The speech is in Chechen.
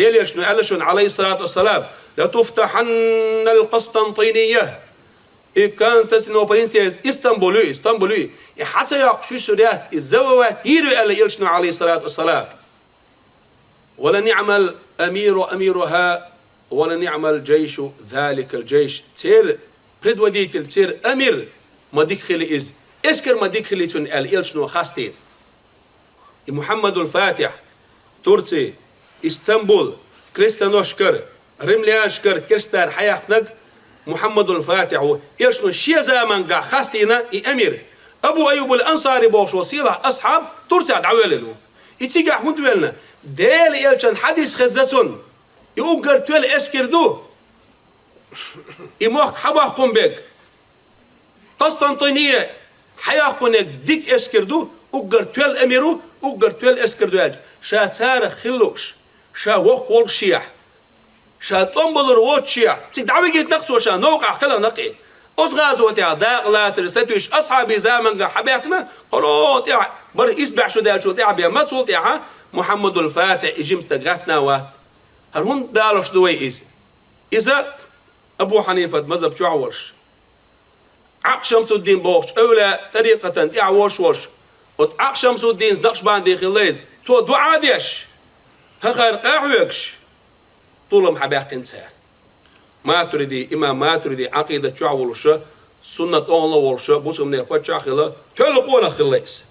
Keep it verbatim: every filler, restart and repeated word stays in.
Делан Элчано аьлла шуна, عليه الصلاة والسلام: لتفتحن القسطنطينية. И Константинополь, Истамбул ю, Истамбул ю. И хьа ца йоккхуш вуьсур яц, и завоевать йийр ю, аьлла Элчано, عليه الصلاة والسلام. ولنعم الأمير أميرها ولنعم الجيش ذلك الجيش. Церан предводитель, церан амир ма дика хили иза, эскар ма дика хили цуьнан, аьлла Элчано хастийна. И Мухьаммадул Фатихь, Турци, Истамбул, крестоносцашкара, римлянашкара керстера хьаяьккхинарг Мухьаммадул Фатихь ву. Элчано шен заманахь хастийна и амир. Абу Айюбул Ансари бохуш волу сийлахь асхьаб Турцехь дӀавоьллина ву. И цигахь хӀунда воьллина? Делан Элчанан хьадис хезна цунна. И уггар тоьлла эскар ду, и мохк хьабоккхун берг. Къастантине хьаяккхунерг дика эскар ду, уггар тоьлла амир ву, уггар тоьлла эскар ду аьлча, ша царах хила лууш, ша воккха воллушехь, ша тӀом балур воццушехь, цига дӀавигийтина-кх цо ша, новкъахь кхелхина-кх и. Оцу гӀазотехь дакъа лацаре сатуьйсуш асхьабийн заманахь хьабаьхкина, кхоро тӀехь, бархӀ исбаьхьа шу даьллачул тӀаьхьа бен, мацул тӀаьхьа Мухьаммадул Фатихь и жима стаг гӀаттина вац. ХӀара хӀунда далош ду вай иза? Иза Абу Хьанифат мазхӀаб чохь волуш, Ӏакъ Шамсуддин бохучу эвлаяъ тӀарикъатан тӀехь волуш волуш, оцу Ӏакъ Шамсуддинца накъшбанди хилла иза. Цо дуӀа деш, хӀокхара къахьоьгуш, тӀулам хьабаьккхина цара. Матуриди, имам Матуриди Ӏакъидат чохь волуша, суннат охӀла волуша, бусалбанийн паччахь а хилла, тоьлла къонах хилла иза.